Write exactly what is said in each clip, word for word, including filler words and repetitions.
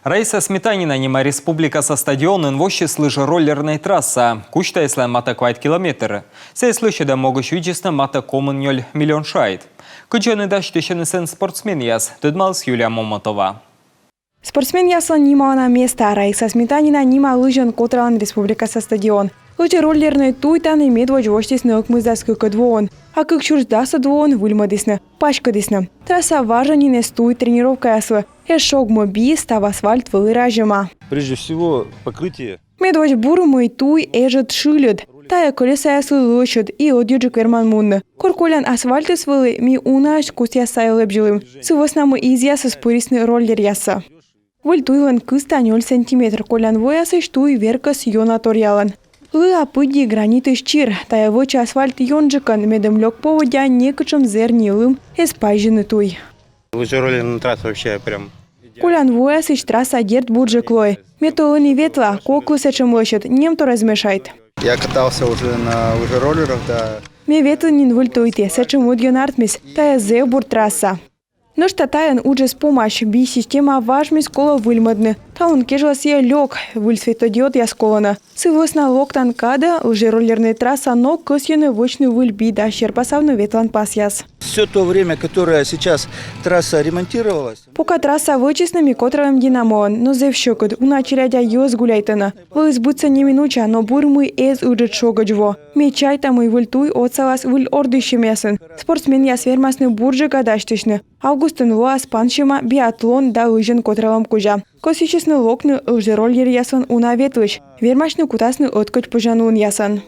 Раиса Сметанина нима республикаса стадионын воссис лыжероллернӧй трасса. Кузьтаыс сылӧн матӧ квайт километр. Сійӧс лӧсьӧдӧм могысь видзисны матӧ комын нёль миллион шайт. Кыдзи нин дасьтысьӧны сэн спортсменъяс, тӧдмаліс Юлия Момотова. Спортсменъяслӧн нималана места, Раиса Сметанина нима лыжиӧн котралан республикаса стадион. Лыжероллернӧй туй тані медводз восьтісны ӧкмысдас кыкӧд воын, а кык сюрс дасӧд воын выльмӧдісны, паськӧдісны. Трасса важӧн нин эз туй тренировкаяслы, эз шогмы би, став асфальт вӧлі разьӧма. Прежде всего, покрытие. Медводз бур, мый туй эжыд, шыльыд. Тайӧ колесаяслы лӧсьыд и ӧдйӧджык верман мунны. Кор колян асфальтыс вӧлі, ми унаысь костъяс сайӧ лэбзьылім. Сы вӧсна мый изъясыс пырисны роллеръясӧ. Выль туйлӧн кызта нёль сантиметр. Колян воясысь туй веркӧс ёна торъялӧн. Лыа пыдди гранитысь чир. Тайӧ вӧчӧ асфальт ёнджыкӧн, медым лёк поводдя некутшӧм зэр ни лым эз пазьыны туй. Лыжероллерная трасса вообще прям. Колян воясысь трасса, дерт, бурджык лои. Ме то ӧні ветла, коклы сэтшӧм лӧсьыд, немтор эз мешайт. Я катался уже на лыжероллерах, да. Ме ветлі нин выль туйті, сэтшӧм ӧдйӧн артмис, тайӧ зэв бур трасса. Нӧшта тайӧн уджыс помась, би система важмис, колӧ выльмӧдны. Талун кежлӧ сійӧ лёк, выль светодиодъяс колӧны. Сы вӧсна локтан кадӧ лыжероллернӧй трасса ног кӧсйӧны вӧчны выль би да серпасавны ветлан пасъяс. Все то время, которое сейчас трасса ремонтировалась. Пока трасса вӧчисны, ми котралім динамоӧн, но зэв сьӧкыд, уна челядя йӧз гуляйтӧны. Вӧліс быдсӧн неминуча, но бур, мый эз ыджыд шогӧдз во. Ме чайта, мый выль туй отсалас выль ордйысьӧмъясын. Спортсменъяс вермасны бурджыка дасьтысьны. Августын лоас пансьӧма биатлон да лыжиӧн котралӧм кузя. Кӧсйысисны локны лыжероллеръясӧн уна ветлысь. Вермасьны кутасны ӧткодь позянлунъясӧн.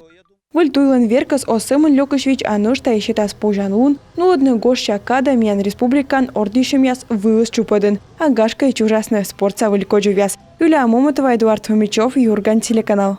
Выль туйлӧн веркӧс оз сӧмын лёкысь видз, а нӧшта и сетас позянлун нуӧдны гожся кадӧ миян республикаын ордйысьӧмъяс вылыс чупӧдын. А гашкӧ, и чужасны спортса выль кодзувъяс. Юлия Момотова, Эдуард Фомичёв, «Юрган» телеканал.